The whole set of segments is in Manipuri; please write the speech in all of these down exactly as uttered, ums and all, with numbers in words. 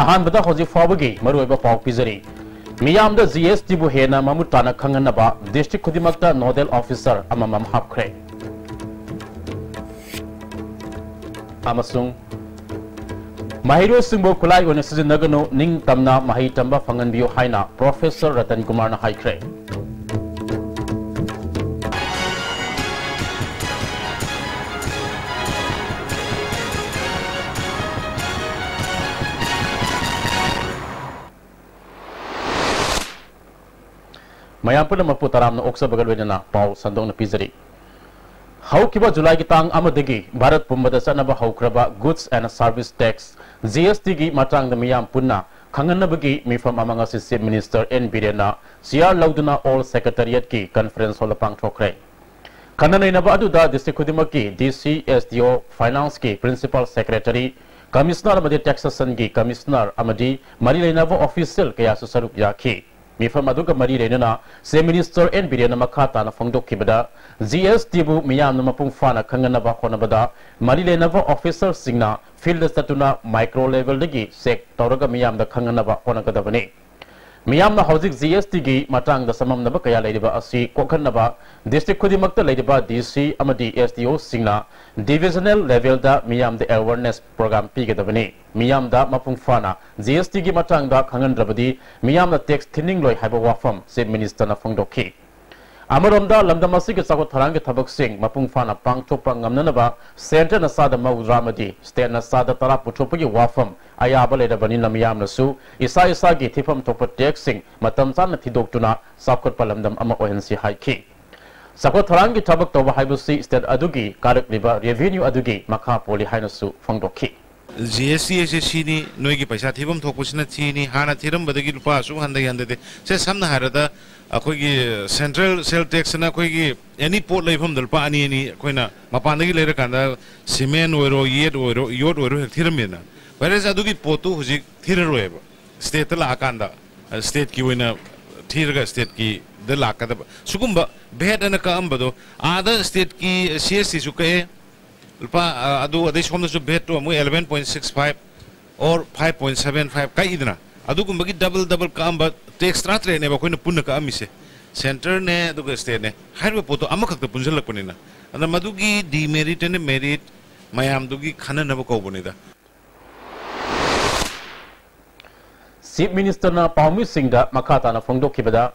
ꯑꯍꯥꯟꯕꯗ ꯍꯧꯖꯤꯛ ꯐꯥꯎꯕꯒꯤ ꯃꯔꯨꯑꯣꯏꯕ ꯄꯥꯎ ꯄꯤꯖꯔꯤ꯫ ꯃꯤꯌꯥꯝꯗ ꯖꯤ ꯑꯦꯁ ꯇꯤꯕꯨ ꯍꯦꯟꯅ ꯃꯃꯨꯠ ꯇꯥꯅ ꯈꯪꯍꯟꯅꯕ district ꯈꯨꯗꯤꯡꯃꯛꯇ nodal officer ꯑꯃꯃꯝ ꯍꯥꯞꯈ꯭ꯔꯦ꯫ ꯑꯃꯁꯨꯡ ꯃꯍꯩꯔꯣꯏꯁꯤꯡꯕꯨ ꯈꯨꯠꯂꯥꯏ ꯑꯣꯏꯅ ꯁꯤꯖꯤꯟꯅꯒꯅꯨ, ꯅꯤꯡꯇꯝꯅ ꯃꯍꯩ ꯇꯝꯕ ꯐꯪꯍꯟꯕꯤꯌꯨ ꯍꯥꯏꯅ Professor ꯔꯇꯟ ꯀꯨꯃꯥꯔꯅ ꯍꯥꯏꯈ꯭ꯔꯦ꯫ ꯃꯌꯥꯝ ꯄꯨꯝꯅꯃꯛꯄꯨ ꯇꯔꯥꯝꯅ ꯑꯣꯛꯆꯕꯒ ꯂꯣꯏꯅꯅ ꯄꯥꯎ ꯁꯟꯗꯣꯛꯅ ꯄꯤꯖꯔꯤ꯫ ꯍꯧꯈꯤꯕ ꯖꯨꯂꯥꯏꯒꯤ ꯇꯥꯡ ꯑꯃꯗꯒꯤ ꯚꯥꯔꯠ ꯄꯨꯝꯕꯗ ꯆꯠꯅꯕ ꯍꯧꯈ꯭ꯔꯕ Goods and Service Tax, G S ꯇꯤꯒꯤ ꯃꯇꯥꯡꯗ ꯃꯤꯌꯥꯝ ꯄꯨꯟꯅ ꯈꯪꯍꯟꯅꯕꯒꯤ ꯃꯤꯐꯝ ꯑꯃ ꯉꯁꯤ Chief Minister ꯑꯦꯟ ꯕꯤꯔꯦꯟꯅ ꯆꯤꯌꯥꯔ ꯂꯧꯗꯨꯅ Old Secretariatꯀꯤ conference hallꯗ ꯄꯥꯡꯊꯣꯛꯈ꯭ꯔꯦ꯫ ꯈꯟꯅ ꯅꯩꯅꯕ ꯑꯗꯨꯗ district ꯈꯨꯗꯤꯡꯃꯛꯀꯤ ꯗꯤ ꯁꯤ, ꯑꯦꯁ ꯗꯤ ꯑꯣ, financeꯀꯤ principal secretary, commissioner ꯑꯃꯗꯤ taxationꯒꯤ commissioner ꯑꯃꯗꯤ ꯃꯔꯤ ꯂꯩꯅꯕ official ꯀꯌꯥꯁꯨ ꯁꯔꯨꯛ ꯌꯥꯈꯤ꯫ ꯃꯤꯐꯝ ꯑꯗꯨꯒ ꯃꯔꯤ ꯂꯩꯅꯅ Chief Minister ꯑꯦꯟ ꯕꯤꯔꯦꯟꯅ ꯃꯈꯥ ꯇꯥꯅ ꯐꯣꯡꯗꯣꯛꯈꯤꯕꯗ, ꯖꯤ ꯑꯦꯁ ꯇꯤꯕꯨ ꯃꯤꯌꯥꯝꯅ ꯃꯄꯨꯡ ꯐꯥꯅ ꯈꯪꯍꯟꯅꯕ ꯍꯣꯠꯅꯕꯗ ꯃꯔꯤ ꯂꯩꯅꯕ officerꯁꯤꯡꯅ fieldꯗ ꯆꯠꯇꯨꯅ micro levelꯗꯒꯤ check ꯇꯧꯔꯒ ꯃꯤꯌꯥꯝꯗ ꯈꯪꯍꯟꯅꯕ ꯍꯣꯠꯅꯒꯗꯕꯅꯤ꯫ ꯃꯤꯌꯥꯝꯅ ꯍꯧꯖꯤꯛ ꯖꯤ ꯑꯦꯁ ꯇꯤꯒꯤ ꯃꯇꯥꯡꯗ ꯆꯃꯝꯅꯕ ꯀꯌꯥ ꯂꯩꯔꯤꯕ ꯑꯁꯤ ꯀꯣꯛꯍꯟꯅꯕ district ꯈꯨꯗꯤꯡꯃꯛꯇ ꯂꯩꯔꯤꯕ ꯗꯤ ꯁꯤ ꯑꯃꯗꯤ ꯑꯦꯁ ꯗꯤ ꯑꯣꯁꯤꯡꯅ divisional levelꯗ ꯃꯤꯌꯥꯝꯗ awareness program ꯄꯤꯒꯗꯕꯅꯤ꯫ ꯃꯤꯌꯥꯝꯗ ꯃꯄꯨꯡ ꯐꯥꯅ ꯖꯤ ꯑꯦꯁ ꯇꯤꯒꯤ ꯃꯇꯥꯡꯗ ꯈꯪꯍꯟꯗ꯭ꯔꯕꯗꯤ ꯃꯤꯌꯥꯝꯅ tax ꯊꯤꯅꯤꯡꯂꯣꯏ ꯍꯥꯏꯕ ꯋꯥꯐꯝ Chief Ministerꯅ ꯐꯣꯡꯗꯣꯛꯈꯤ꯫ ꯑꯃꯔꯣꯝꯗ ꯂꯝꯗꯝ ꯑꯁꯤꯒꯤ ꯆꯥꯎꯈꯠ ꯊꯧꯔꯥꯡꯒꯤ ꯊꯕꯛꯁꯤꯡ ꯃꯄꯨꯡ ꯐꯥꯅ ꯄꯥꯡꯊꯣꯛꯄ ꯉꯝꯅꯅꯕ centreꯅ ꯆꯥꯗ ꯃꯧꯗ꯭ꯔꯥ ꯑꯃꯗꯤ stateꯅ ꯆꯥꯗ ꯇꯔꯥ ꯄꯨꯊꯣꯛꯄꯒꯤ ꯋꯥꯐꯝ ꯑꯌꯥꯕ ꯂꯩꯔꯕꯅꯤꯅ ꯃꯤꯌꯥꯝꯅꯁꯨ ꯏꯁꯥ ꯏꯁꯥꯒꯤ ꯊꯤꯐꯝ ꯊꯣꯛꯄ taxꯁꯤꯡ ꯃꯇꯝ ꯆꯥꯅ ꯊꯤꯗꯣꯛꯇꯨꯅ ꯆꯥꯎꯈꯠꯄ ꯂꯝꯗꯝ ꯑꯃ ꯑꯣꯏꯍꯟꯁꯤ ꯍꯥꯏꯈꯤ꯫ ꯆꯥꯎꯈꯠ ꯊꯧꯔꯥꯡꯒꯤ ꯊꯕꯛ ꯇꯧꯕ ꯍꯥꯏꯕꯁꯤ state ꯑꯗꯨꯒꯤ ꯀꯥꯔꯛꯂꯤꯕ revenue ꯑꯗꯨꯒꯤ ꯃꯈꯥ ꯄꯣꯜꯂꯤ ꯍꯥꯏꯅꯁꯨ ꯐꯣꯡꯗꯣꯛꯈꯤ꯫ ꯖꯤ ꯑꯦꯁ ꯇꯤ ꯑꯁꯦ ꯁꯤꯅꯤ, ꯅꯣꯏꯒꯤ ꯄꯩꯁꯥ ꯊꯤꯐꯝ ꯊꯣꯛꯄꯁꯤꯅ ꯊꯤꯅꯤ, ꯍꯥꯟꯅ ꯊꯤꯔꯝꯕꯗꯒꯤ ꯂꯨꯄꯥ ꯑꯁꯨꯛ ꯍꯟꯊꯩ ꯍꯟꯊꯗꯦ꯫ ꯁꯦ, ꯁꯝꯅ ꯍꯥꯏꯔꯕꯗ, ꯑꯩꯈꯣꯏꯒꯤ ꯁꯦꯟꯇ꯭ꯔꯦꯜ ꯁꯦꯜ ꯇꯦꯛꯁꯅ ꯑꯩꯈꯣꯏꯒꯤ ꯑꯦꯅꯤ ꯄꯣꯠ ꯂꯩꯐꯝꯗ ꯂꯨꯄꯥ ꯑꯅꯤ ꯑꯅꯤ ꯑꯩꯈꯣꯏꯅ ꯃꯄꯥꯟꯗꯒꯤ ꯂꯩꯔꯀꯥꯟꯗ ꯁꯤꯃꯦꯟ ꯑꯣꯏꯔꯣ, ꯌꯦꯠ ꯑꯣꯏꯔꯣ, ꯌꯣꯠ ꯑꯣꯏꯔꯣ ꯍꯦꯛ ꯊꯤꯔꯝꯃꯦꯗꯅ꯫ Whereas ꯑꯗꯨꯒꯤ ꯄꯣꯠꯇꯨ ꯍꯧꯖꯤꯛ ꯊꯤꯔꯔꯣꯏꯕ꯫ ꯁ꯭ꯇꯦꯠꯇ ꯂꯥꯛꯑꯀꯥꯟꯗ, ꯑ, ꯁ꯭ꯇꯦꯠꯀꯤ ꯑꯣꯏꯅ ꯊꯤꯔꯒ ꯁ꯭ꯇꯦꯠꯀꯤꯗ ꯂꯥꯛꯀꯗꯕ꯫ ꯁꯤꯒꯨꯝꯕ ꯚꯦꯠ ꯑꯅ ꯀꯛꯑꯝꯕꯗꯣ ꯑꯥꯗ ꯁ꯭ꯇꯦꯠꯀꯤ ꯁꯤ ꯑꯦꯁ ꯇꯤꯁꯨ ꯀꯛꯑꯦ, ꯂꯨꯄꯥ, ꯑ, ꯑꯗꯨ ꯑꯗꯩ ꯁꯣꯝꯗꯁꯨ ꯚꯦꯠꯇꯣ ꯑꯃꯨꯛ eleven point six five or five point seven five ꯀꯛꯏꯗꯅ, ꯑꯗꯨꯒꯨꯝꯕꯒꯤ double double ꯀꯛꯑꯝꯕ ꯇꯦꯛꯁ ꯇꯔꯥꯇꯔꯦꯠꯅꯦꯕ ꯑꯩꯈꯣꯏꯅ ꯄꯨꯟꯅ ꯀꯛꯑꯝꯃꯤꯁꯦ, ꯁꯦꯟꯇꯔꯅꯦ ꯑꯗꯨꯒ ꯁ꯭ꯇꯦꯠꯅꯦ꯫ ꯍꯥꯏꯔꯤꯕ ꯄꯣꯠꯇꯣ ꯑꯃꯈꯛꯇ ꯄꯨꯟꯁꯤꯜꯂꯛꯄꯅꯤꯅ, ꯑꯗ ꯃꯗꯨꯒꯤ ꯗꯤꯃꯦꯔꯤꯠ ꯑꯦꯟ ꯃꯦꯔꯤꯠ ꯃꯌꯥꯝꯗꯨꯒꯤ ꯈꯟꯅꯅꯕ ꯀꯧꯕꯅꯤꯗ꯫ ꯆꯤꯐ ꯃꯤꯅꯤꯁꯇꯔꯅ ꯄꯥꯎꯃꯤꯁꯤꯡꯗ ꯃꯈꯥ ꯇꯥꯅ ꯐꯣꯡꯗꯣꯛꯈꯤꯕꯗ,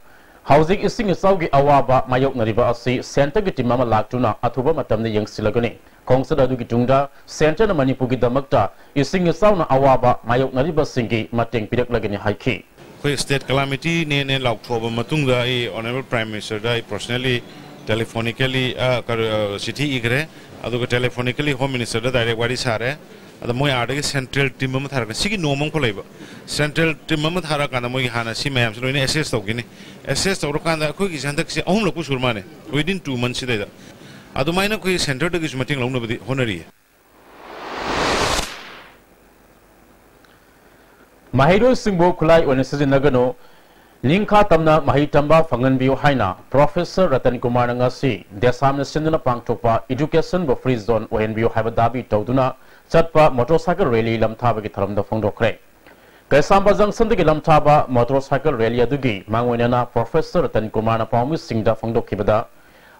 ꯍꯧꯖꯤꯛ ꯏꯁꯤꯡ ꯏꯆꯥꯎꯒꯤ ꯑꯋꯥꯕ ꯃꯥꯌꯣꯛꯅꯔꯤꯕ ꯑꯁꯤ ꯁꯦꯟꯇꯔꯒꯤ ꯇꯤꯝ ꯑꯃ ꯂꯥꯛꯇꯨꯅ ꯑꯊꯨꯕ ꯃꯇꯝꯗ ꯌꯦꯡꯁꯤꯜꯂꯒꯅꯤ꯫ ꯈꯣꯡꯆꯠ ꯑꯗꯨꯒꯤ ꯇꯨꯡꯗ ꯁꯦꯟꯇꯔꯅ ꯃꯅꯤꯄꯨꯔꯒꯤꯗꯃꯛꯇ ꯏꯁꯤꯡ ꯏꯆꯥꯎꯅ ꯑꯋꯥꯕ ꯃꯥꯌꯣꯛꯅꯔꯤꯕꯁꯤꯡꯒꯤ ꯃꯇꯦꯡ ꯄꯤꯔꯛꯂꯒꯅꯤ ꯍꯥꯏꯈꯤ꯫ ꯑꯩꯈꯣꯏ ꯁ꯭ꯇꯦꯠ ꯀꯂꯥꯃꯤꯇꯤꯅꯦꯅ ꯂꯥꯎꯊꯣꯛꯑꯕ ꯃꯇꯨꯡꯗ ꯑꯩ ꯑꯣꯅꯔꯦꯕꯜ ꯄ꯭ꯔꯥꯏꯝ ꯃꯤꯅꯤꯁꯇꯔꯗ ꯑꯩ ꯄꯔꯁꯅꯦꯜꯂꯤ, ꯇꯦꯂꯤꯐꯣꯅꯤꯀꯦꯜꯂꯤ, ꯑ, ꯀꯔ-, ꯑ, ꯆꯤꯊꯤ ꯏꯈ꯭ꯔꯦ꯫ ꯑꯗꯨꯒ ꯇꯦꯂꯤꯐꯣꯅꯤꯀꯦꯜꯂꯤ ꯍꯣꯝ ꯃꯤꯅꯤꯁꯇꯔꯗ ꯗꯥꯏꯔꯦꯛ ꯋꯥꯔꯤ ꯁꯥꯔꯦ꯫ ꯑꯗ ꯃꯣꯏ ꯑꯥꯗꯒꯤ ꯁꯦꯟꯇ꯭ꯔꯦꯜ ꯇꯤꯝ ꯑꯃ ꯊꯥꯔꯛꯀꯅꯤ꯫ ꯁꯤꯒꯤ ꯅꯣꯝ ꯑꯃꯈꯛ ꯂꯩꯕ꯫ ꯁꯦꯟꯇ꯭ꯔꯦꯜ ꯇꯤꯝ ꯑꯃ ꯊꯥꯔꯛꯑꯀꯥꯟꯗ ꯃꯣꯏꯒꯤ ꯍꯥꯟꯅ ꯁꯤ ꯃꯌꯥꯝꯁꯦ ꯂꯣꯏꯅ ꯑꯦꯁꯦꯁ ꯇꯧꯈꯤꯅꯤ꯫ ꯑꯦꯁꯦꯁ ꯇꯧꯔꯀꯥꯟꯗ ꯑꯩꯈꯣꯏꯒꯤꯁꯦ ꯍꯟꯗꯛꯁꯦ ꯑꯍꯨꯝꯂꯛꯄꯨ ꯁꯨꯔ ꯃꯥꯜꯂꯦ, within two months ꯁꯤꯗꯩꯗ꯫ ꯑꯗꯨꯃꯥꯏꯅ ꯑꯩꯈꯣꯏ ꯁꯦꯟꯇꯔꯗꯒꯤꯁꯨ ꯃꯇꯦꯡ ꯂꯧꯅꯕꯗꯤ ꯍꯣꯠꯅꯔꯤꯌꯦ꯫ ꯃꯍꯩꯔꯣꯏꯁꯤꯡꯕꯨ ꯈꯨꯠꯂꯥꯏ ꯑꯣꯏꯅ ꯁꯤꯖꯤꯟꯅꯒꯅꯨ, ꯅꯤꯡꯈꯥ ꯇꯝꯅ ꯃꯍꯩ ꯇꯝꯕ ꯐꯪꯍꯟꯕꯤꯌꯨ ꯍꯥꯏꯅ ꯄ꯭ꯔꯣꯐꯦꯁꯔ ꯔꯇꯟ ꯀꯨꯃꯥꯔꯅ ꯉꯁꯤ ꯗꯦꯁꯥꯝꯅ ꯁꯤꯟꯗꯨꯅ ꯄꯥꯡꯊꯣꯛꯄ ꯏꯗꯨꯀꯦꯁꯟꯕꯨ ꯐ꯭ꯔꯤ ꯖꯣꯟ ꯑꯣꯏꯍꯟꯕꯤꯌꯨ ꯍꯥꯏꯕ ꯗꯥꯕꯤ ꯇꯧꯗꯨꯅ ꯆꯠꯄ ꯃꯣꯇꯣꯔꯁꯥꯏꯀꯜ ꯔꯦꯂꯤ ꯂꯝꯊꯥꯕꯒꯤ ꯊꯧꯔꯝꯗ ꯐꯣꯡꯗꯣꯛꯈ꯭ꯔꯦ꯫ ꯀꯩꯁꯥꯝꯄꯥꯠ ꯖꯪꯁꯟꯗꯒꯤ ꯂꯝꯊꯥꯕ ꯃꯣꯇꯣꯔꯁꯥꯏꯀꯜ ꯔꯦꯂꯤ ꯑꯗꯨꯒꯤ ꯃꯥꯡꯑꯣꯏꯅꯅ ꯄ꯭ꯔꯣꯐꯦꯁꯔ ꯔꯇꯟ ꯀꯨꯃꯥꯔꯅ ꯄꯥꯎꯃꯤꯁꯤꯡꯗ ꯐꯣꯡꯗꯣꯛꯈꯤꯕꯗ,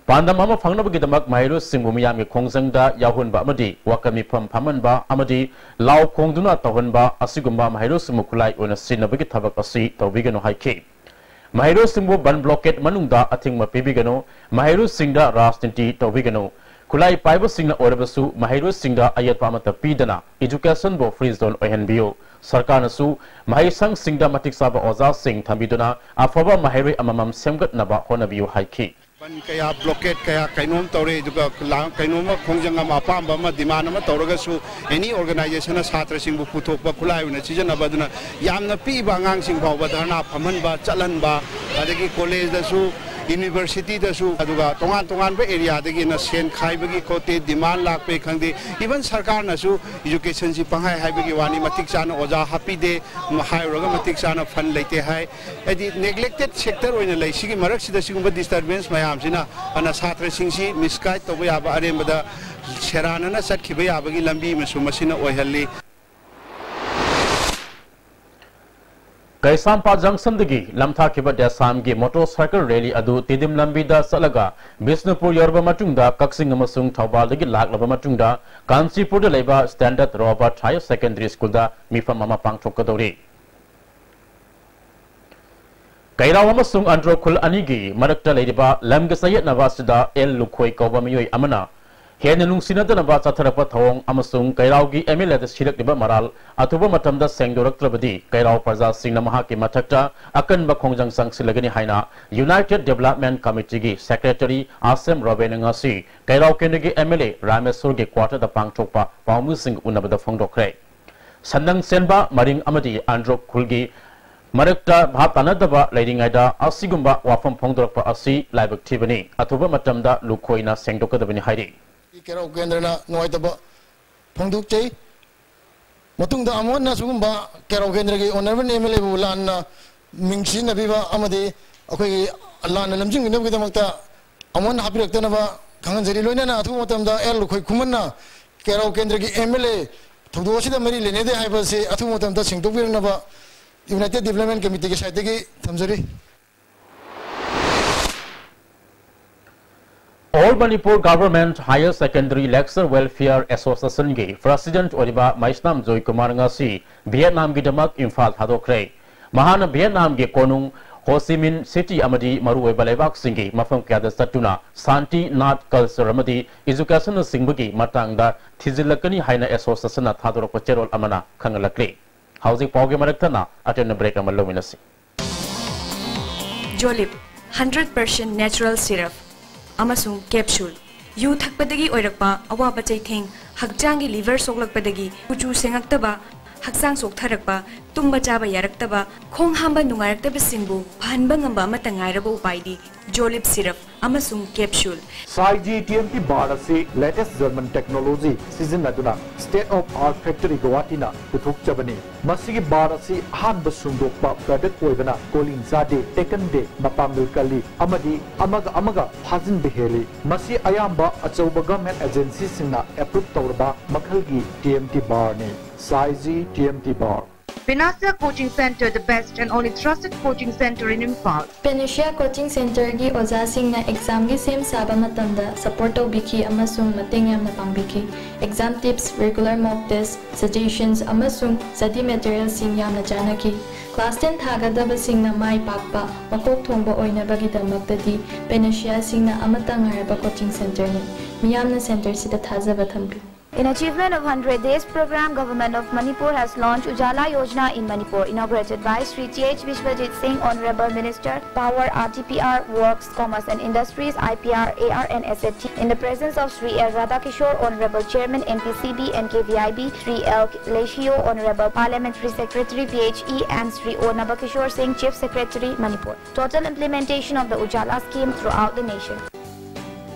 ꯄꯥꯟꯗꯝ ꯑꯃ ꯐꯪꯅꯕꯒꯤꯗꯃꯛ ꯃꯍꯩꯔꯣꯏꯁꯤꯡꯕꯨ ꯃꯤꯌꯥꯝꯒꯤ ꯈꯣꯡꯖꯪꯗ ꯌꯥꯎꯍꯟꯕ ꯑꯃꯗꯤ ꯋꯥꯀꯠ ꯃꯤꯐꯝ ꯐꯝꯍꯟꯕ ꯑꯃꯗꯤ ꯂꯥꯎ ꯈꯣꯡꯗꯨꯅ ꯇꯧꯍꯟꯕ ꯑꯁꯤꯒꯨꯝꯕ ꯃꯍꯩꯔꯣꯏꯁꯤꯡꯕꯨ ꯈꯨꯠꯂꯥꯏ ꯑꯣꯏꯅ ꯁꯤꯖꯤꯟꯅꯕꯒꯤ ꯊꯕꯛ ꯑꯁꯤ ꯇꯧꯕꯤꯒꯅꯨ ꯍꯥꯏꯈꯤ꯫ ꯃꯍꯩꯔꯣꯏꯁꯤꯡꯕꯨ ꯕꯟ ꯕ꯭ꯂꯣꯀꯦꯠ ꯃꯅꯨꯡꯗ ꯑꯊꯤꯡꯕ ꯄꯤꯕꯤꯒꯅꯨ, ꯃꯍꯩꯔꯣꯏꯁꯤꯡꯗ ꯔꯥꯖꯅꯤꯇꯤ ꯇꯧꯕꯤꯒꯅꯨ, ꯈꯨꯠꯂꯥꯏ ꯄꯥꯏꯕꯁꯤꯡꯅ ꯑꯣꯏꯔꯕꯁꯨ ꯃꯍꯩꯔꯣꯏꯁꯤꯡꯗ ꯑꯌꯦꯠꯄ ꯑꯃꯠꯇ ꯄꯤꯗꯅ ꯏꯗꯨꯀꯦꯁꯟꯕꯨ ꯐ꯭ꯔꯤ ꯖꯣꯟ ꯑꯣꯏꯍꯟꯕꯤꯌꯨ꯫ ꯁꯔꯀꯥꯔꯅꯁꯨ ꯃꯍꯩꯁꯪꯁꯤꯡꯗ ꯃꯇꯤꯛ ꯆꯥꯕ ꯑꯣꯖꯥꯁꯤꯡ ꯊꯝꯕꯤꯗꯨꯅ ꯑꯐꯕ ꯃꯍꯩꯔꯣꯏ ꯑꯃꯃꯝ ꯁꯦꯝꯒꯠꯅꯕ ꯍꯣꯠꯅꯕꯤꯌꯨ ꯍꯥꯏꯈꯤ꯫ ꯕꯟ ꯀꯌꯥ, ꯕ꯭ꯂꯣꯀꯦꯠ ꯀꯌꯥ, ꯀꯩꯅꯣꯝ ꯇꯧꯔꯦ꯫ ꯑꯗꯨꯒ ꯂꯥ-, ꯀꯩꯅꯣꯝꯃ ꯈꯣꯡꯖꯪ ꯑꯃ, ꯑꯄꯥꯝꯕ ꯑꯃ, ꯗꯤꯃꯥꯟ ꯑꯃ ꯇꯧꯔꯒꯁꯨ, ꯑꯦꯅꯤ ꯑꯣꯔꯒꯅꯥꯏꯖꯦꯁꯟꯅ ꯁꯥꯇ꯭ꯔꯁꯤꯡꯕꯨ ꯄꯨꯊꯣꯛꯄ ꯈꯨꯠꯂꯥꯏ ꯑꯣꯏꯅ ꯁꯤꯖꯤꯟꯅꯕ ꯑꯗꯨꯅ ꯌꯥꯝꯅ ꯄꯤꯛꯏꯕ ꯑꯉꯥꯡꯁꯤꯡ ꯐꯥꯎꯕ ꯙꯔꯅꯥ ꯐꯝꯍꯟꯕ, ꯆꯠꯍꯟꯕ, ꯑꯗꯒꯤ ꯀꯣꯂꯦꯖꯇꯁꯨ, ꯌꯨꯅꯤꯚꯔꯁꯤꯇꯤꯗꯁꯨ, ꯑꯗꯨꯒ ꯇꯣꯉꯥꯟ ꯇꯣꯉꯥꯟꯕ ꯑꯦꯔꯤꯌꯥꯗꯒꯤꯅ ꯁꯦꯟ ꯈꯥꯏꯕꯒꯤ ꯈꯣꯠꯇꯦ, ꯗꯤꯃꯥꯟ ꯂꯥꯛꯄꯦ ꯈꯪꯗꯦ, ꯏꯚꯟ ꯁꯔꯀꯥꯔꯅꯁꯨ ꯏꯖꯨꯀꯦꯁꯟꯁꯤ ꯄꯪꯍꯥꯏ ꯍꯥꯏꯕꯒꯤ ꯋꯥꯅꯤ, ꯃꯇꯤꯛ ꯆꯥꯅ ꯑꯣꯖꯥ ꯍꯥꯞꯄꯤꯗꯦ, ꯍꯥꯏꯔꯨꯔꯒ ꯃꯇꯤꯛ ꯆꯥꯅ ꯐꯟ ꯂꯩꯇꯦ ꯍꯥꯏ꯫ ꯍꯥꯏꯗꯤ, ꯅꯦꯒ꯭ꯂꯦꯛꯇꯦꯠ ꯁꯦꯛꯇꯔ ꯑꯣꯏꯅ ꯂꯩ꯫ ꯁꯤꯒꯤ ꯃꯔꯛꯁꯤꯗ ꯁꯤꯒꯨꯝꯕ ꯗꯤꯁꯇꯔꯕꯦꯟꯁ ꯃꯌꯥꯝꯁꯤꯅ ꯑꯅ ꯁꯥꯇ꯭ꯔꯁꯤꯡꯁꯤ ꯃꯤꯁꯒꯥꯏꯗ ꯇꯧꯕ ꯌꯥꯕ, ꯑꯔꯦꯝꯕꯗ ꯁꯦꯔꯥꯟꯅꯅ ꯆꯠꯈꯤꯕ ꯌꯥꯕꯒꯤ ꯂꯝꯕꯤ ꯑꯃꯁꯨ ꯃꯁꯤꯅ ꯑꯣꯏꯍꯜꯂꯤ꯫ ꯀꯩꯁꯥꯝꯄꯥꯠ ꯖꯪꯁꯟꯗꯒꯤ ꯂꯝꯊꯥꯈꯤꯕ ꯗꯦꯁꯥꯝꯒꯤ ꯃꯣꯇꯣꯔ ꯁꯥꯏꯀꯜ ꯔꯦꯂꯤ ꯑꯗꯨ ꯇꯤꯗꯤꯝ ꯂꯝꯕꯤꯗ ꯆꯠꯂꯒ ꯕꯤꯁꯅꯨꯄꯨꯔ ꯌꯧꯔꯕ ꯃꯇꯨꯡꯗ, ꯀꯛꯆꯤꯡ ꯑꯃꯁꯨꯡ ꯊꯧꯕꯥꯜꯗꯒꯤ ꯂꯥꯛꯂꯕ ꯃꯇꯨꯡꯗ, ꯀꯥꯟꯆꯤꯄꯨꯔꯗ ꯂꯩꯕ ꯁ꯭ꯇꯦꯟꯗꯔꯗ ꯔꯣꯕꯔꯠ ꯍꯥꯌꯔ ꯁꯦꯀꯦꯟꯗꯔꯤ ꯁ꯭ꯀꯨꯜꯗ ꯃꯤꯐꯝ ꯑꯃ ꯄꯥꯡꯊꯣꯛꯀꯗꯧꯔꯤ꯫ ꯀꯩꯔꯥꯎ ꯑꯃꯁꯨꯡ ꯑꯟꯗ꯭ꯔꯣ ꯈꯨꯜ ꯑꯅꯤꯒꯤ ꯃꯔꯛꯇ ꯂꯩꯔꯤꯕ ꯂꯝꯒꯤ ꯆꯌꯦꯠꯅꯕ ꯑꯁꯤꯗ ꯑꯦꯜ ꯂꯨꯈꯣꯏ ꯀꯧꯕ ꯃꯤꯑꯣꯏ ꯑꯃꯅ ꯍꯦꯟꯅ ꯅꯨꯡꯁꯤꯅꯗꯅꯕ ꯆꯠꯊꯔꯛꯄ ꯊꯧꯑꯣꯡ ꯑꯃꯁꯨꯡ ꯀꯩꯔꯥꯎꯒꯤ ꯑꯦꯝ ꯑꯦꯜ ꯑꯦꯗ ꯁꯤꯔꯛꯂꯤꯕ ꯃꯔꯥꯜ ꯑꯊꯨꯕ ꯃꯇꯝꯗ ꯁꯦꯡꯗꯣꯔꯛꯇ꯭ꯔꯕꯗꯤ ꯀꯩꯔꯥꯎ ꯄ꯭ꯔꯖꯥꯁꯤꯡꯅ ꯃꯍꯥꯛꯀꯤ ꯃꯊꯛꯇ ꯑꯀꯟꯕ ꯈꯣꯡꯖꯪ ꯆꯪꯁꯤꯜꯂꯒꯅꯤ ꯍꯥꯏꯅ ꯌꯨꯅꯥꯏꯇꯦꯗ ꯗꯦꯕꯂꯞꯃꯦꯟ ꯀꯃꯤꯇꯤꯒꯤ ꯁꯦꯀ꯭ꯔꯦꯇꯔꯤ ꯑꯥꯁꯦꯝ ꯔꯣꯕꯦꯟꯅ ꯉꯁꯤ ꯀꯩꯔꯥꯎ ꯀꯦꯟꯗ꯭ꯔꯒꯤ ꯑꯦꯝ ꯑꯦꯜ ꯑꯦ ꯔꯥꯃꯦꯁꯣꯔꯒꯤ ꯀ꯭ꯋꯥꯇꯔꯗ ꯄꯥꯡꯊꯣꯛꯄ ꯄꯥꯎꯃꯤꯁꯤꯡꯒ ꯎꯅꯕꯗ ꯐꯣꯡꯗꯣꯛꯈ꯭ꯔꯦ꯫ ꯁꯟꯗꯪ ꯆꯦꯟꯕ ꯃꯔꯤꯡ ꯑꯃꯗꯤ ꯑꯟꯗ꯭ꯔꯣ ꯈꯨꯜꯒꯤ ꯃꯔꯛꯇ ꯚꯥꯞ ꯇꯥꯅꯗꯕ ꯂꯩꯔꯤꯉꯩꯗ ꯑꯁꯤꯒꯨꯝꯕ ꯋꯥꯐꯝ ꯐꯣꯡꯗꯣꯔꯛꯄ ꯑꯁꯤ ꯂꯥꯏꯕꯛ ꯊꯤꯕꯅꯤ꯫ ꯑꯊꯨꯕ ꯃꯇꯝꯗ ꯂꯨꯈꯣꯏꯅ ꯁꯦꯡꯗꯣꯛꯀꯗꯕꯅꯤ ꯍꯥꯏꯔꯤ꯫ ꯀꯦꯔꯥꯎ ꯀꯦꯟꯗ꯭ꯔꯅ ꯅꯨꯡꯉꯥꯏꯇꯕ ꯐꯣꯡꯗꯣꯛꯆꯩ꯫ ꯃꯇꯨꯡꯗ ꯑꯃꯨꯛ ꯍꯟꯅ ꯁꯤꯒꯨꯝꯕ ꯀꯦꯔꯥꯎ ꯀꯦꯟꯗ꯭ꯔꯒꯤ ꯑꯣꯅꯔꯦꯕꯜ ꯑꯦꯝ ꯑꯦꯜ ꯑꯦꯕꯨ ꯂꯥꯟꯅ ꯃꯤꯡ ꯁꯤꯖꯤꯟꯅꯕꯤꯕ ꯑꯃꯗꯤ ꯑꯩꯈꯣꯏꯒꯤ ꯂꯥꯟꯅ ꯂꯝꯖꯤꯡꯕꯤꯅꯕꯒꯤꯗꯃꯛꯇ ꯑꯃꯨꯛ ꯍꯟꯅ ꯍꯥꯞꯄꯤꯔꯛꯇꯅꯕ ꯈꯪꯍꯟꯖꯔꯤ꯫ ꯂꯣꯏꯅꯅ ꯑꯊꯨꯕ ꯃꯇꯝꯗ ꯑꯦꯜ ꯂꯨꯈꯣꯏ ꯈꯨꯃꯟꯅ ꯀꯦꯔꯥꯎ ꯀꯦꯟꯗ꯭ꯔꯒꯤ ꯑꯦꯝ ꯑꯦꯜ ꯑꯦ ꯊꯧꯗꯣꯛ ꯑꯁꯤꯗ ꯃꯔꯤ ꯂꯩꯅꯗꯦ ꯍꯥꯏꯕ ꯑꯁꯤ ꯑꯊꯨꯕ ꯃꯇꯝꯗ ꯁꯦꯡꯗꯣꯛꯄꯤꯔꯛꯅꯕ ꯌꯨꯅꯥꯏꯇꯦꯗ ꯗꯤꯕ꯭ꯂꯞꯃꯦꯟ ꯀꯃꯤꯇꯤꯒꯤ ꯁꯥꯏꯠꯇꯒꯤ ꯊꯝꯖꯔꯤ꯫ All Manipur Government Higher Secondary Lecturer Welfare Association ꯒꯤ President ꯑꯣꯏꯔꯤꯕ ꯃꯩꯁꯅꯥꯝ ꯖꯣꯏꯀꯨꯃꯥꯔ ꯉꯁꯤ ꯚꯤꯌꯦꯠꯅꯥꯝꯒꯤꯗꯃꯛ ꯏꯝꯐꯥꯜ ꯊꯥꯗꯣꯛꯈ꯭ꯔꯦ꯫ ꯃꯍꯥꯛꯅ ꯚꯤꯌꯦꯠꯅꯥꯝꯒꯤ ꯀꯣꯅꯨꯡ ꯍꯣ ꯆꯤ ꯃꯤꯟ ꯁꯤꯇꯤ ꯑꯃꯗꯤ ꯃꯔꯨꯑꯣꯏꯕ ꯂꯩꯕꯥꯛꯁꯤꯡꯒꯤ ꯃꯐꯝ ꯀꯌꯥꯗ ꯆꯠꯇꯨꯅ ꯁꯥꯟꯇꯤ, ꯅꯥꯠ, ꯀꯜꯆꯔ ꯑꯃꯗꯤ ꯏꯖꯨꯀꯦꯁꯟꯅꯆꯤꯡꯕꯒꯤ ꯃꯇꯥꯡꯗ ꯊꯤꯖꯤꯜꯂꯛꯀꯅꯤ ꯍꯥꯏꯅ ꯑꯦꯁꯣꯁꯤꯌꯦꯁꯟꯅ ꯊꯥꯗꯣꯔꯛꯄ ꯆꯦꯔꯣꯜ ꯑꯃꯅ ꯈꯪꯍꯜꯂꯛꯂꯤ꯫ ꯍꯧꯖꯤꯛ ꯄꯥꯎꯒꯤ ꯃꯔꯛꯇꯅ ꯑꯇꯦꯟꯕ ꯕ꯭ꯔꯦꯛ ꯑꯃ ꯂꯧꯃꯤꯟꯅꯁꯤ꯫ ꯖꯣꯂꯤꯞ, ꯍꯟꯗ꯭ꯔꯦꯠ ꯄꯥꯔꯁꯦꯟ ꯅꯦꯆꯔꯦꯜ ꯁꯤꯔꯞ ꯑꯃꯁꯨꯡ ꯀꯦꯞꯁꯨꯜ꯫ ꯌꯨ ꯊꯛꯄꯗꯒꯤ ꯑꯣꯏꯔꯛꯄ ꯑꯋꯥꯕ ꯆꯩꯊꯦꯡ, ꯍꯛꯆꯥꯡꯒꯤ ꯂꯤꯚꯔ ꯁꯣꯛꯂꯛꯄꯗꯒꯤ ꯀꯨꯆꯨ ꯁꯦꯡꯉꯛꯇꯕ, ꯍꯛꯆꯥꯡ ꯆꯣꯛꯊꯔꯛꯄ, ꯇꯨꯝꯕ ꯆꯥꯕ ꯌꯥꯔꯛꯇꯕ, ꯈꯣꯡ ꯍꯥꯝꯕ ꯅꯨꯡꯉꯥꯏꯔꯛꯇꯕꯁꯤꯡꯕꯨ ꯐꯍꯟꯕ ꯉꯝꯕ ꯑꯃꯠꯇ ꯉꯥꯏꯔꯕ ꯎꯄꯥꯏꯗꯤ ꯖꯣꯂꯤꯞ ꯁꯤꯔꯞ ꯑꯃꯁꯨꯡ capsule. Saiji T M T bar ꯑꯁꯤ latest German technology ꯁꯤꯖꯤꯟꯅꯗꯨꯅ State of Art Factory Guwahati ꯅ ꯄꯨꯊꯣꯛꯆꯕꯅꯤ꯫ ꯃꯁꯤꯒꯤ ꯕꯥꯔ ꯑꯁꯤ ꯑꯍꯥꯟꯕ ꯁꯨꯡꯗꯣꯛꯄ ꯄ꯭ꯔꯗꯛ ꯑꯣꯏꯕꯅ ꯀꯣꯂꯤꯡ ꯆꯥꯗꯦ, ꯇꯦꯛꯀꯟꯗꯦ, ꯃꯄꯥꯡꯒꯜ ꯀꯜꯂꯤ ꯑꯃꯗꯤ ꯑꯃꯒ ꯑꯃꯒ ꯐꯥꯖꯤꯟꯕ ꯍꯦꯜꯂꯤ꯫ ꯃꯁꯤ ꯑꯌꯥꯝꯕ ꯑꯆꯧꯕ ꯒꯚꯔꯟꯃꯦꯟꯠ ꯑꯦꯖꯦꯟꯁꯤꯁꯤꯡꯅ ꯑꯦꯄ꯭ꯔꯨꯚ ꯇꯧꯔꯕ ꯃꯈꯜꯒꯤ ꯇꯤ ꯑꯦꯝ ꯇꯤ ꯕꯥꯔꯅꯤ꯫ Saiji T M T bar. Panacea Coaching Center, the best and only trusted coaching center in Imphal. Panacea Coaching Centerꯒꯤ ꯑꯣꯖꯥꯁꯤꯡꯅ ꯑꯦꯛꯖꯥꯝꯒꯤ ꯁꯦꯝ ꯁꯥꯕ ꯃꯇꯝꯗ ꯁꯄꯣꯔꯠ ꯇꯧꯕꯤꯈꯤ ꯑꯃꯁꯨꯡ ꯃꯇꯦꯡ ꯌꯥꯝꯅ ꯄꯥꯡꯕꯤꯈꯤ꯫ ꯑꯦꯛꯖꯥꯝ ꯇꯤꯞꯁ, ꯔꯤꯒꯨꯂꯔ ꯃꯣꯛ ꯇꯦꯁ, ꯁꯖꯦꯁꯟꯁ ꯑꯃꯁꯨꯡ ꯁ꯭ꯇꯗꯤ ꯃꯦꯇꯔꯤꯌꯦꯜꯁꯤꯡ ꯌꯥꯝꯅ ꯆꯥꯟꯅꯈꯤ꯫ ꯀ꯭ꯂꯥꯁ ꯇꯦꯟ ꯊꯥꯒꯗꯕꯁꯤꯡꯅ ꯃꯥꯏ ꯄꯥꯛꯄ, ꯃꯀꯣꯛ ꯊꯣꯡꯕ ꯑꯣꯏꯅꯕꯒꯤꯗꯃꯛꯇꯗꯤ ꯄꯦꯅꯦꯁꯤꯌꯥꯁꯤꯡꯅ ꯑꯃꯠꯇ ꯉꯥꯏꯔꯕ ꯀꯣꯆꯤꯡ ꯁꯦꯟꯇꯔꯅꯤ꯫ ꯃꯤꯌꯥꯝꯅ ꯁꯦꯟꯇꯔꯁꯤꯗ ꯊꯥꯖꯕ ꯊꯝꯕꯤꯌꯨ꯫ In achievement of hundred days program, Government of Manipur has launched Ujala Yojana in Manipur, inaugurated by Shri T H Vishwajit Singh, Honorable Minister, Power, R T P R, Works, Commerce and Industries, I P R, A R and S F T, in the presence of Shri L Radhakishore, Honorable Chairman, N P C B and K V I B, Shri L Leshio, Honorable Parliamentary Secretary, P H E, and Shri O Nabakishore Singh, Chief Secretary, Manipur. Total implementation of the Ujala scheme throughout the nation.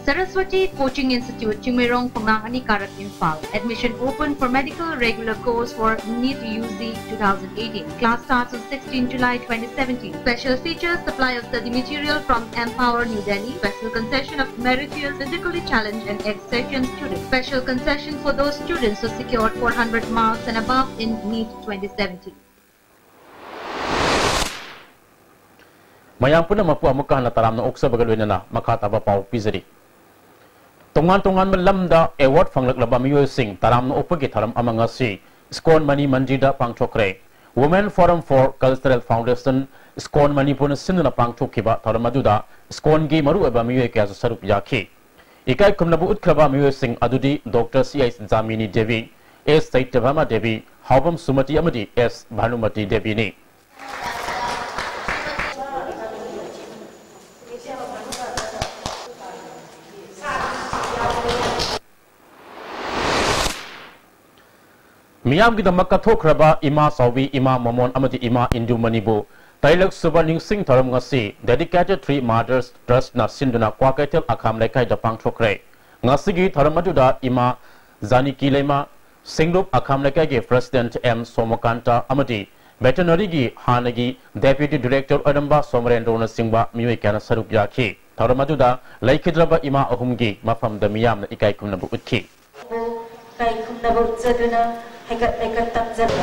Saraswati Coaching Institute, Chingmeirong, Phungang, Anikarak, Imphal. Admission open for medical regular course for NEET U G two thousand eighteen. Class starts on sixteenth July twenty seventeen. Special features: supply of study material from Empower New Delhi. Special concession of meritorious physically challenged and exception students. Special concession for those students who secured four hundred marks and above in NEET twenty seventeen. ꯃꯌꯥꯝ ꯄꯨꯝꯅꯃꯛꯄꯨ ꯑꯃꯨꯛꯀ ꯍꯟꯅ ꯇꯔꯥꯝꯅ ꯑꯣꯛꯆꯕꯒ ꯂꯣꯏꯅꯅ ꯃꯈꯥ ꯇꯥꯕ ꯄꯥꯎ ꯄꯤꯖꯔꯤ꯫ ꯇꯣꯉꯥꯟ ꯇꯣꯉꯥꯟꯕ ꯂꯝꯗ ꯑꯦꯋꯥꯔꯗ ꯐꯪꯂꯛꯂꯕ ꯃꯤꯑꯣꯏꯁꯤꯡ ꯇꯔꯥꯝꯅ ꯑꯣꯛꯄꯒꯤ ꯊꯧꯔꯝ ꯑꯃ ꯉꯁꯤ ꯏꯁꯀꯣꯟ ꯃꯅꯤ ꯃꯟꯗꯤꯔꯗ ꯄꯥꯡꯊꯣꯛꯈ꯭ꯔꯦ꯫ Women Forum for Cultural Foundation, ISKCON ꯃꯅꯤꯄꯨꯔꯅ ꯁꯤꯟꯗꯨꯅ ꯄꯥꯡꯊꯣꯛꯈꯤꯕ ꯊꯧꯔꯝ ꯑꯗꯨꯗ ꯏꯁꯀꯣꯟꯒꯤ ꯃꯔꯨꯑꯣꯏꯕ ꯃꯤꯑꯣꯏ ꯀꯌꯥꯁꯨ ꯁꯔꯨꯛ ꯌꯥꯈꯤ꯫ ꯏꯀꯥꯏ ꯈꯨꯝꯅꯕ ꯎꯠꯈ꯭ꯔꯕ ꯃꯤꯑꯣꯏꯁꯤꯡ ꯑꯗꯨꯗꯤ ꯗꯣꯛꯇꯔ ꯁꯤ ꯑꯩꯆ ꯖꯥꯃꯤꯅꯤ ꯗꯦꯕꯤ, ꯑꯦꯁ ꯆꯩꯇ꯭ꯌꯚꯥꯃꯥ ꯗꯦꯕꯤ, ꯍꯥꯎꯕꯝ ꯁꯨꯃꯇꯤ ꯑꯃꯗꯤ ꯑꯦꯁ ꯚꯥꯅꯨꯃꯇꯤ ꯗꯦꯕꯤꯅꯤ꯫ ꯃꯤꯌꯥꯝꯒꯤꯗꯃꯛ ꯀꯠꯊꯣꯛꯈ꯭ꯔꯕ ꯏꯃꯥ ꯆꯥꯎꯕꯤ, ꯏꯃꯥ ꯃꯃꯣꯟ ꯑꯃꯗꯤ ꯏꯃꯥ ꯏꯟꯗꯨꯃꯅꯤꯕꯨ ꯇꯔꯦꯠꯂꯛ ꯁꯨꯕ ꯅꯤꯡꯁꯤꯡ ꯊꯧꯔꯝ ꯉꯁꯤ Dedicated Three Mothers Trustꯅ ꯁꯤꯟꯗꯨꯅ ꯀ꯭ꯋꯥꯀꯩꯊꯦꯜ ꯑꯈꯥꯝ ꯂꯩꯀꯥꯏꯗ ꯄꯥꯡꯊꯣꯛꯈ꯭ꯔꯦ꯫ ꯉꯁꯤꯒꯤ ꯊꯧꯔꯝ ꯑꯗꯨꯗ ꯏꯃꯥ ꯖꯥꯅꯤꯀꯤ ꯂꯩꯃ, ꯁꯤꯡꯂꯨꯞ ꯑꯈꯥꯝ ꯂꯩꯀꯥꯏꯒꯤ President ꯑꯦꯝ ꯁꯣꯃꯣꯀꯥꯟꯇ ꯑꯃꯗꯤ Veterineryꯒꯤ ꯍꯥꯟꯅꯒꯤ Deputy Director ꯑꯣꯏꯔꯝꯕ ꯁꯣꯃꯔꯦꯟꯗ꯭ꯔꯣꯅꯆꯤꯡꯕ ꯃꯤꯑꯣꯏ ꯀꯌꯥꯅ ꯁꯔꯨꯛ ꯌꯥꯈꯤ꯫ ꯊꯧꯔꯝ ꯑꯗꯨꯗ ꯂꯩꯈꯤꯗ꯭ꯔꯕ ꯏꯃꯥ ꯑꯍꯨꯝꯒꯤ ꯃꯐꯝꯗ ꯃꯤꯌꯥꯝꯅ ꯏꯀꯥꯏ ꯈꯨꯝꯅꯕ ꯎꯠꯈꯤ꯫ ꯏꯀꯥꯏ ꯈꯨꯝꯅꯕ ꯎꯠꯆꯗꯨꯅ ꯍꯩꯀꯠ ꯂꯩꯀꯠ ꯇꯝꯖꯕ꯫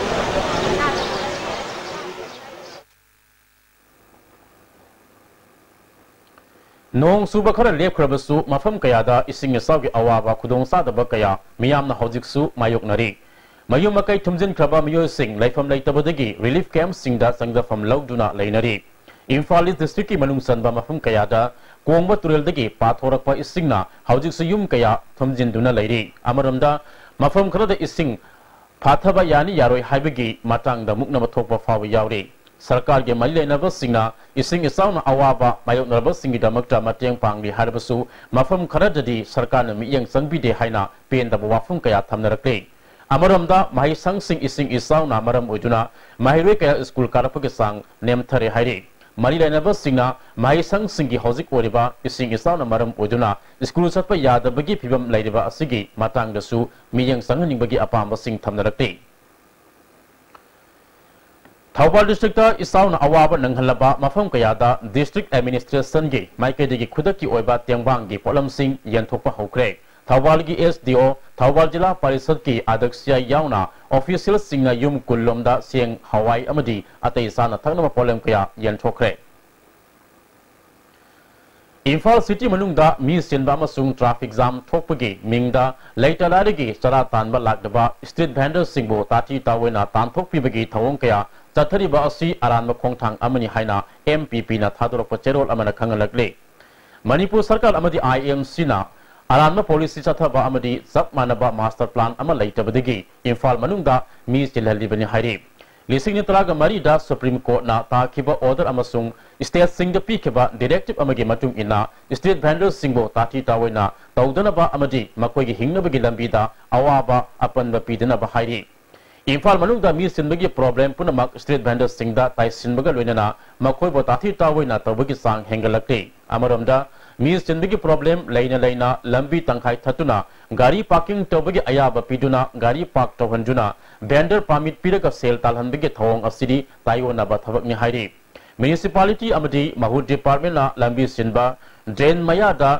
ꯅꯣꯡ ꯆꯨꯕ ꯈꯔ ꯂꯦꯞꯈ꯭ꯔꯕꯁꯨ ꯃꯐꯝ ꯀꯌꯥꯗ ꯏꯁꯤꯡ ꯏꯆꯥꯎꯒꯤ ꯑꯋꯥꯕ ꯈꯨꯗꯣꯡꯆꯥꯗꯕ ꯀꯌꯥ ꯃꯤꯌꯥꯝꯅ ꯍꯧꯖꯤꯛꯁꯨ ꯃꯥꯌꯣꯛꯅꯔꯤ꯫ ꯃꯌꯨꯝ ꯃꯀꯩ ꯊꯨꯝꯖꯤꯟꯈ꯭ꯔꯕ ꯃꯤꯑꯣꯏꯁꯤꯡ ꯂꯩꯐꯝ ꯂꯩꯇꯕꯗꯒꯤ relief campꯁꯤꯡꯗ ꯆꯪꯖꯐꯝ ꯂꯧꯗꯨꯅ ꯂꯩꯅꯔꯤ꯫ ꯏꯝꯐꯥꯜ ꯏꯁ ꯗꯤꯁꯇ꯭ꯔꯤꯛꯀꯤ ꯃꯅꯨꯡ ꯆꯟꯕ ꯃꯐꯝ ꯀꯌꯥꯗ ꯀꯣꯡꯕ ꯇꯨꯔꯦꯜꯗꯒꯤ ꯄꯥꯊꯣꯔꯛꯄ ꯏꯁꯤꯡꯅ ꯍꯧꯖꯤꯛꯁꯨ ꯌꯨꯝ ꯀꯌꯥ ꯊꯨꯝꯖꯤꯟꯗꯨꯅ ꯂꯩꯔꯤ꯫ ꯑꯃꯔꯣꯝꯗ ꯃꯐꯝ ꯈꯔꯗ ꯏꯁꯤꯡ ꯐꯥꯊꯕ ꯌꯥꯅꯤ ꯌꯥꯔꯣꯏ ꯍꯥꯏꯕꯒꯤ ꯃꯇꯥꯡꯗ ꯃꯨꯛꯅꯕ ꯊꯣꯛꯄ ꯐꯥꯎꯕ ꯌꯥꯎꯔꯤ꯫ ꯁꯔꯀꯥꯔꯒꯤ ꯃꯔꯤ ꯂꯩꯅꯕꯁꯤꯡꯅ ꯏꯁꯤꯡ ꯏꯆꯥꯎꯅ ꯑꯋꯥꯕ ꯃꯥꯌꯣꯛꯅꯔꯕꯁꯤꯡꯒꯤꯗꯃꯛꯇ ꯃꯇꯦꯡ ꯄꯥꯡꯂꯤ ꯍꯥꯏꯔꯕꯁꯨ, ꯃꯐꯝ ꯈꯔꯗꯗꯤ ꯁꯔꯀꯥꯔꯅ ꯃꯤꯠꯌꯦꯡ ꯆꯪꯕꯤꯗꯦ ꯍꯥꯏꯅ ꯄꯦꯟꯗꯕ ꯋꯥꯐꯝ ꯀꯌꯥ ꯊꯝꯅꯔꯛꯂꯤ꯫ ꯑꯃꯔꯣꯝꯗ, ꯃꯍꯩꯁꯪꯁꯤꯡ ꯏꯁꯤꯡ ꯏꯆꯥꯎꯅ ꯃꯔꯝ ꯑꯣꯏꯗꯨꯅ ꯃꯍꯩꯔꯣꯏ ꯀꯌꯥ ꯁ꯭ꯀꯨꯜ ꯀꯥꯔꯛꯄꯒꯤ ꯆꯥꯡ ꯅꯦꯝꯊꯔꯦ ꯍꯥꯏꯔꯤ꯫ ꯃꯔꯤ ꯂꯩꯅꯕꯁꯤꯡꯅ ꯃꯍꯩꯁꯪꯁꯤꯡꯒꯤ ꯍꯧꯖꯤꯛ ꯑꯣꯏꯔꯤꯕ ꯏꯁꯤꯡ ꯏꯆꯥꯎꯅ ꯃꯔꯝ ꯑꯣꯏꯗꯨꯅ ꯁ꯭ꯀꯨꯜ ꯆꯠꯄ ꯌꯥꯗꯕꯒꯤ ꯐꯤꯕꯝ ꯂꯩꯔꯤꯕ ꯑꯁꯤꯒꯤ ꯃꯇꯥꯡꯗꯁꯨ ꯃꯤꯠꯌꯦꯡ ꯆꯪꯍꯟꯅꯤꯡꯕꯒꯤ ꯑꯄꯥꯝꯕꯁꯤꯡ ꯊꯝꯅꯔꯛꯂꯤ꯫ ꯊꯧꯕꯥꯜ ꯗꯤꯁꯇ꯭ꯔꯤꯛꯇ ꯏꯆꯥꯎꯅ ꯑꯋꯥꯕ ꯅꯪꯍꯜꯂꯕ ꯃꯐꯝ ꯀꯌꯥꯗ ꯗꯤꯁꯇ꯭ꯔꯤꯛ ꯑꯦꯗꯃꯤꯅꯤꯁꯇ꯭ꯔꯦꯁꯟꯒꯤ ꯃꯥꯏꯀꯩꯗꯒꯤ ꯈꯨꯗꯛꯀꯤ ꯑꯣꯏꯕ ꯇꯦꯡꯕꯥꯡꯒꯤ ꯄꯣꯠꯂꯝꯁꯤꯡ ꯌꯦꯟꯊꯣꯛꯄ ꯍꯧꯈ꯭ꯔꯦ꯫ ꯊꯧꯕꯥꯜꯒꯤ ꯑꯦꯁ ꯗꯤ ꯑꯣ, ꯊꯧꯕꯥꯜ ꯖꯤꯂꯥ ꯄꯔꯤꯁꯗꯀꯤ ꯑꯗ꯭ꯌꯛꯁ ꯌꯥꯎꯅ ꯑꯣꯐꯤꯁꯤꯌꯦꯜꯁꯤꯡꯅ ꯌꯨꯝ ꯀꯨꯟꯂꯣꯝꯗ ꯆꯦꯡ, ꯍꯋꯥꯏ ꯑꯃꯗꯤ ꯑꯇꯩ ꯆꯥꯅ ꯊꯛꯅꯕ ꯄꯣꯠꯂꯝ ꯀꯌꯥ ꯌꯦꯟꯊꯣꯛꯈ꯭ꯔꯦ꯫ ꯏꯝꯐꯥꯜ ꯁꯤꯇꯤ ꯃꯅꯨꯡꯗ ꯃꯤ ꯆꯤꯟꯕ ꯑꯃꯁꯨꯡ ꯇ꯭ꯔꯥꯐꯤꯛ ꯖꯥꯝ ꯊꯣꯛꯄꯒꯤ ꯃꯤꯡꯗ ꯂꯩꯇ ꯂꯥꯏꯔꯒꯤ ꯆꯔꯥ ꯇꯥꯟꯕ ꯂꯥꯛꯂꯤꯕ ꯁ꯭ꯇ꯭ꯔꯤꯠ ꯚꯦꯟꯗꯔꯁꯤꯡꯕꯨ ꯇꯥꯊꯤ ꯇꯥꯑꯣꯏꯅ ꯇꯥꯟꯊꯣꯛꯄꯤꯕꯒꯤ ꯊꯧꯑꯣꯡ ꯀꯌꯥ ꯆꯠꯊꯔꯤꯕ ꯑꯁꯤ ꯑꯔꯥꯟꯕ ꯈꯣꯡꯊꯥꯡ ꯑꯃꯅꯤ ꯍꯥꯏꯅ ꯑꯦꯝ ꯄꯤ ꯄꯤꯅ ꯊꯥꯗꯣꯔꯛꯄ ꯆꯦꯔꯣꯜ ꯑꯃꯅ ꯈꯪꯍꯜꯂꯛꯂꯤ꯫ ꯃꯅꯤꯄꯨꯔ ꯁꯔꯀꯥꯔ ꯑꯃꯗꯤ ꯑꯥꯏ ꯑꯦꯝ ꯁꯤꯅ ꯑꯔꯥꯟꯕ ꯄꯣꯂꯤꯁꯤ ꯆꯠꯊꯕ ꯑꯃꯗꯤ ꯆꯞ ꯃꯥꯟꯅꯕ ꯃꯥꯁꯇꯔ ꯄ꯭ꯂꯥꯟ ꯑꯃ ꯂꯩꯇꯕꯗꯒꯤ ꯏꯝꯐꯥꯜ ꯃꯅꯨꯡꯗ ꯃꯤ ꯆꯤꯜꯍꯜꯂꯤꯕꯅꯤ ꯍꯥꯏꯔꯤ꯫ ꯂꯤꯁꯤꯡ ꯑꯅꯤ ꯇꯔꯥꯒ ꯃꯔꯤꯗ ꯁꯨꯄ꯭ꯔꯤꯝ ꯀꯣꯔꯠꯅ ꯇꯥꯈꯤꯕ ꯑꯣꯔꯗꯔ ꯑꯃꯁꯨꯡ ꯁ꯭ꯇꯦꯠꯁꯤꯡꯗ ꯄꯤꯈꯤꯕ ꯗꯤꯔꯦꯛꯇꯤꯚ ꯑꯃꯒꯤ ꯃꯇꯨꯡ ꯏꯟꯅ ꯁ꯭ꯇ꯭ꯔꯤꯠ ꯚꯦꯟꯗꯔꯁꯤꯡꯕꯨ ꯇꯥꯊꯤ ꯇꯥꯑꯣꯏꯅ ꯇꯧꯗꯅꯕ ꯑꯃꯗꯤ ꯃꯈꯣꯏꯒꯤ ꯍꯤꯡꯅꯕꯒꯤ ꯂꯝꯕꯤꯗ ꯑꯋꯥꯕ ꯑꯄꯟꯕ ꯄꯤꯗꯅꯕ ꯍꯥꯏꯔꯤ꯫ ꯏꯝꯐꯥꯜ ꯃꯅꯨꯡꯗ ꯃꯤ ꯆꯤꯟꯕꯒꯤ problem ꯄꯨꯝꯅꯃꯛ street vendorꯁꯤꯡꯗ ꯇꯥꯏꯁꯤꯟꯕꯒ ꯂꯣꯏꯅꯅ ꯃꯈꯣꯏꯕꯨ ꯇꯥꯊꯤ ꯇꯥꯑꯣꯏꯅ ꯇꯧꯕꯒꯤ ꯆꯥꯡ ꯍꯦꯟꯒꯠꯂꯛꯂꯤ꯫ ꯑꯃꯔꯣꯝꯗ, ꯃꯤ ꯆꯤꯟꯕꯒꯤ problem ꯂꯩꯅ ꯂꯩꯅ ꯂꯝꯕꯤ ꯇꯪꯈꯥꯏ ꯊꯠꯇꯨꯅ ꯒꯥꯔꯤ parking ꯇꯧꯕꯒꯤ ꯑꯌꯥꯕ ꯄꯤꯗꯨꯅ ꯒꯥꯔꯤ park ꯇꯧꯍꯟꯗꯨꯅ vendor permit ꯄꯤꯔꯒ ꯁꯦꯜ ꯇꯥꯜꯍꯟꯕꯒꯤ ꯊꯧꯑꯣꯡ ꯑꯁꯤꯗꯤ ꯇꯥꯏꯑꯣꯟꯅꯕ ꯊꯕꯛꯅꯤ ꯍꯥꯏꯔꯤ꯫ Municipality ꯑꯃꯗꯤ ꯃꯍꯨꯠ departmentꯅ ꯂꯝꯕꯤ ꯁꯤꯟꯕ, drain ꯃꯌꯥꯗ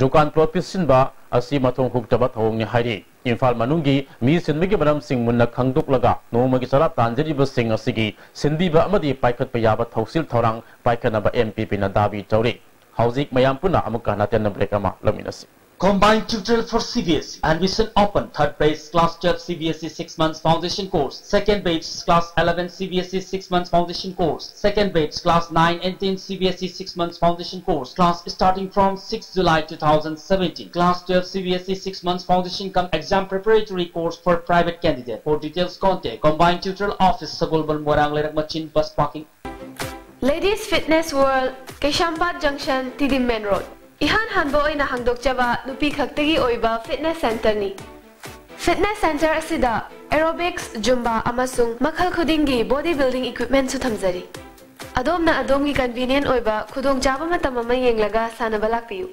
ꯗꯨꯀꯥꯟ plot ꯄꯤꯁꯤꯟꯕ ꯑꯁꯤ ꯃꯊꯣꯡ ꯍꯨꯛꯇꯕ ꯊꯧꯑꯣꯡꯅꯤ ꯍꯥꯏꯔꯤ꯫ ꯏꯝꯐꯥꯜ ꯃꯅꯨꯡꯒꯤ ꯃꯤ ꯆꯤꯟꯕꯒꯤ ꯃꯔꯝꯁꯤꯡ ꯃꯨꯟꯅ ꯈꯪꯗꯣꯛꯂꯒ ꯅꯣꯡꯃꯒꯤ ꯆꯔꯥ ꯇꯥꯟꯖꯔꯤꯕꯁꯤꯡ ꯑꯁꯤꯒꯤ ꯁꯤꯟꯕꯤꯕ ꯑꯃꯗꯤ ꯄꯥꯏꯈꯠꯄ ꯌꯥꯕ ꯊꯧꯁꯤꯜ ꯊꯧꯔꯥꯡ ꯄꯥꯏꯈꯠꯅꯕ MPPꯅ ꯗꯥꯕꯤ ꯇꯧꯔꯤ꯫ ꯍꯧꯖꯤꯛ ꯃꯌꯥꯝ ꯄꯨꯟꯅ ꯑꯃꯨꯛꯀ ꯍꯟꯅ ꯇꯦꯟꯅ break ꯑꯃ ꯂꯧꯃꯤꯟꯅꯁꯤ꯫ Combined tutorial for C B S E. Admission open. Third batch class twelve C B S E six months foundation course. Second batch class eleven C B S E six months foundation course. Second batch class nine and ten C B S E six months foundation course. Class starting from sixth July two thousand seventeen. Class twelve C B S E six months foundation cum exam preparatory course for private candidate. For details, contact Combined Tutorial Office, Sagolbal, Moirang Leirak Machin, bus parking. Ladies Fitness World, Keishampat Junction, T D Main Road. ꯏꯍꯥꯟ ꯍꯥꯟꯕ ꯑꯣꯏꯅ ꯍꯥꯡꯗꯣꯛꯆꯕ ꯅꯨꯄꯤ ꯈꯛꯇꯒꯤ ꯑꯣꯏꯕ fitness centreꯅꯤ꯫ Fitness centre ꯑꯁꯤꯗ aerobics, Zumba ꯑꯃꯁꯨꯡ ꯃꯈꯜ ꯈꯨꯗꯤꯡꯒꯤ body building equipmentꯁꯨ ꯊꯝꯖꯔꯤ꯫ ꯑꯗꯣꯝꯅ ꯑꯗꯣꯝꯒꯤ convenient ꯑꯣꯏꯕ ꯈꯨꯗꯣꯡꯆꯥꯕ ꯃꯇꯝ ꯑꯃ ꯌꯦꯡꯂꯒ ꯁꯥꯟꯅꯕ ꯂꯥꯛꯄꯤꯌꯨ꯫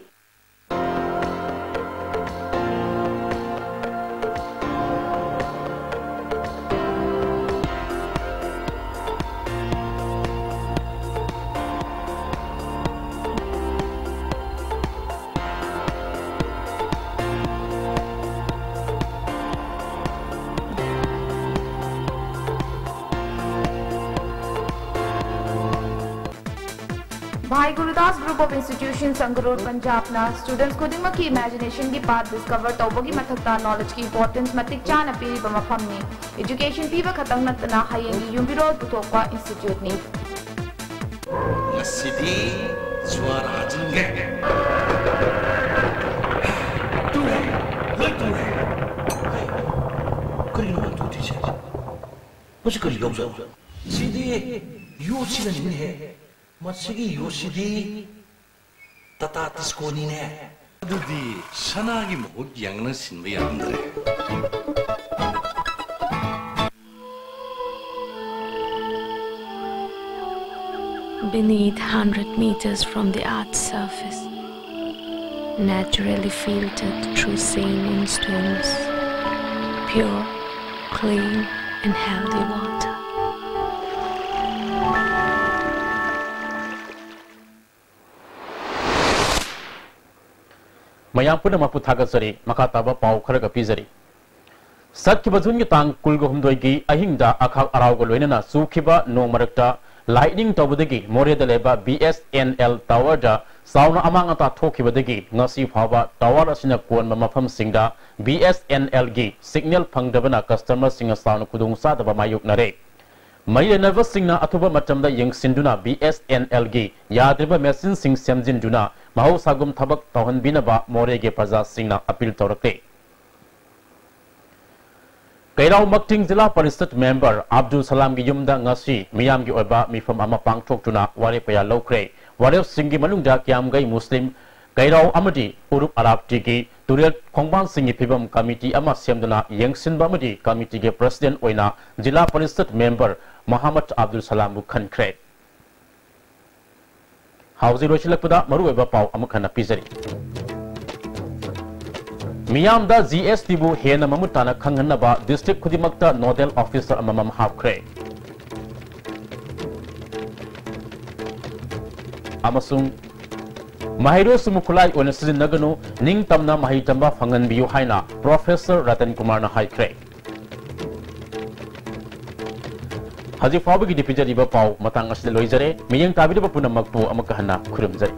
Bhai Gurudas Group of Institutions, Sangrur, Punjabꯅ students ꯈꯨꯗꯤꯡꯃꯛꯀꯤ imaginationꯒꯤ path discover ꯇꯧꯕꯒꯤ ꯃꯊꯛꯇ knowledgeꯀꯤ importance ꯃꯇꯤꯛ ꯆꯥꯅ ꯄꯤꯔꯤꯕ ꯃꯐꯝꯅꯤ꯫ Education ꯄꯤꯕ ꯈꯛꯇꯪ ꯅꯠꯇꯅ ꯍꯌꯦꯡꯒꯤ ꯌꯨꯝꯕꯤꯔꯣꯜ ꯄꯨꯊꯣꯛꯄ instituteꯅꯤ꯫ ꯉꯁꯤꯗꯤ ꯖ꯭ꯋꯥꯔ ꯍꯥꯖꯤꯟꯒꯦ꯫ ꯇꯨꯔꯦ, ꯂꯣꯏ ꯇꯨꯔꯦ꯫ ꯀꯔꯤꯅꯣ ꯃꯥꯅ ꯇꯨꯗ꯭ꯔꯤꯁꯦ? ꯃꯁꯤ ꯀꯔꯤ ꯌꯥꯎꯖꯥꯠꯅꯣ? ꯁꯤꯗꯤ ꯌꯣꯠꯁꯤꯅꯅꯤꯅꯦꯍꯦ꯫ ꯃꯁꯤꯒꯤ ꯌꯣꯠꯁꯤꯗꯤ ꯇꯥꯇꯥ ꯇꯤꯁꯀꯣꯅꯤꯅꯦ꯫ ꯑꯗꯨꯗꯤ ꯁꯅꯥꯒꯤ ꯃꯍꯨꯠ ꯌꯥꯡꯅ ꯁꯤꯟꯕ ꯌꯥꯔꯝꯗ꯭ꯔꯦ꯫ Beneath, hundred meters from the earth's surface, naturally filtered through saline stones, pure, clean, and healthy water. ꯃꯌꯥꯝ ꯄꯨꯝꯅꯃꯛꯄꯨ ꯊꯥꯒꯠꯆꯔꯤ꯫ ꯃꯈꯥ ꯇꯥꯕ ꯄꯥꯎ ꯈꯔꯒ ꯄꯤꯖꯔꯤ꯫ ꯆꯠꯈꯤꯕ ꯖꯨꯟꯒꯤ ꯇꯥꯡ ꯀꯨꯟꯒ ꯍꯨꯝꯗꯣꯏꯒꯤ ꯑꯍꯤꯡꯗ ꯑꯈꯥꯛ ꯑꯔꯥꯎꯒ ꯂꯣꯏꯅꯅ ꯆꯨꯈꯤꯕ ꯅꯣꯡ ꯃꯔꯛꯇ lightning ꯇꯧꯕꯗꯒꯤ ꯃꯣꯔꯦꯗ ꯂꯩꯕ B S N L towerꯗ ꯆꯥꯎꯅ ꯑꯃꯥꯡ ꯑꯇꯥ ꯊꯣꯛꯈꯤꯕꯗꯒꯤ ꯉꯁꯤ ꯐꯥꯎꯕ tower ꯑꯁꯤꯅ ꯀꯣꯟꯕ ꯃꯐꯝꯁꯤꯡꯗ B S N Lꯒꯤ signal ꯐꯪꯗꯕꯅ customerꯁꯤꯡꯅ ꯆꯥꯎꯅ ꯈꯨꯗꯣꯡꯆꯥꯗꯕ ꯃꯥꯌꯣꯛꯅꯔꯦ꯫ ꯃꯔꯤ ꯂꯩꯅꯕꯁꯤꯡꯅ ꯑꯊꯨꯕ ꯃꯇꯝꯗ ꯌꯦꯡꯁꯤꯟꯗꯨꯅ B S N Lꯒꯤ ꯌꯥꯗ꯭ꯔꯤꯕ machineꯁꯤꯡ ꯁꯦꯝꯖꯤꯟꯗꯨꯅ ꯃꯍꯧꯁꯥꯒꯨꯝ ꯊꯕꯛ ꯇꯧꯍꯟꯕꯤꯅꯕ ꯃꯣꯔꯦꯒꯤ ꯄ꯭ꯔꯖꯥꯁꯤꯡꯅ appeal ꯇꯧꯔꯛꯂꯤ꯫ ꯀꯩꯔꯥꯎ ꯃꯛꯇꯤꯡ ꯖꯤꯂꯥ ꯄꯔꯤꯁꯠ member ꯑꯕꯗꯨꯜ ꯁꯂꯥꯝꯒꯤ ꯌꯨꯝꯗ ꯉꯁꯤ ꯃꯤꯌꯥꯝꯒꯤ ꯑꯣꯏꯕ ꯃꯤꯐꯝ ꯑꯃ ꯄꯥꯡꯊꯣꯛꯇꯨꯅ ꯋꯥꯔꯦꯞ ꯀꯌꯥ ꯂꯧꯈ꯭ꯔꯦ꯫ ꯋꯥꯔꯦꯞꯁꯤꯡꯒꯤ ꯃꯅꯨꯡꯗ ꯀꯤꯌꯥꯝꯒꯩ ꯃꯨꯁꯂꯤꯝ ꯀꯩꯔꯥꯎ ꯑꯃꯗꯤ ꯎꯔꯨꯞ ꯑꯔꯥꯞꯇꯤꯒꯤ ꯇꯨꯔꯦꯜ ꯈꯣꯡꯕꯥꯟꯁꯤꯡꯒꯤ ꯐꯤꯕꯝ committee ꯑꯃ ꯁꯦꯝꯗꯨꯅ ꯌꯦꯡꯁꯤꯟꯕ ꯑꯃꯗꯤ committeeꯒꯤ president ꯑꯣꯏꯅ ꯖꯤꯂꯥ ꯄꯔꯤꯁꯠ member ꯃꯣꯍꯝꯃꯗ ꯑꯕꯗꯨꯜ ꯁꯂꯥꯝꯕꯨ ꯈꯟꯈ꯭ꯔꯦ꯫ ꯍꯧꯖꯤꯛ ꯂꯣꯏꯁꯤꯜꯂꯛꯄꯗ ꯃꯔꯨꯑꯣꯏꯕ ꯄꯥꯎ ꯑꯃꯨꯛ ꯍꯟꯅ ꯄꯤꯖꯔꯤ꯫ ꯃꯤꯌꯥꯝꯗ GSTꯕꯨ ꯍꯦꯟꯅ ꯃꯃꯨꯠ ꯇꯥꯅ ꯈꯪꯍꯟꯅꯕ district ꯈꯨꯗꯤꯡꯃꯛꯇ nodal officer ꯑꯃꯃꯝ ꯍꯥꯞꯈ꯭ꯔꯦ꯫ ꯑꯃꯁꯨꯡ ꯃꯍꯩꯔꯣꯏꯁꯤꯡꯕꯨ ꯈꯨꯠꯂꯥꯏ ꯑꯣꯏꯅ ꯁꯤꯖꯤꯟꯅꯒꯅꯨ, ꯅꯤꯡꯇꯝꯅ ꯃꯍꯩ ꯇꯝꯕ ꯐꯪꯍꯟꯕꯤꯌꯨ ꯍꯥꯏꯅ Professor ꯔꯇꯟ ꯀꯨꯃꯥꯔꯅ ꯍꯥꯏꯈ꯭ꯔꯦ꯫ ꯍꯧꯖꯤꯛ ꯐꯥꯎꯕꯒꯤꯗꯤ ꯄꯤꯖꯔꯤꯕ ꯄꯥꯎ ꯃꯇꯥꯡ ꯑꯁꯤꯗ ꯂꯣꯏꯖꯔꯦ꯫ ꯃꯤꯠꯌꯦꯡ ꯇꯥꯕꯤꯔꯤꯕ ꯄꯨꯝꯅꯃꯛꯄꯨ ꯑꯃꯨꯛꯀ ꯍꯟꯅ ꯈꯨꯔꯨꯝꯖꯔꯤ꯫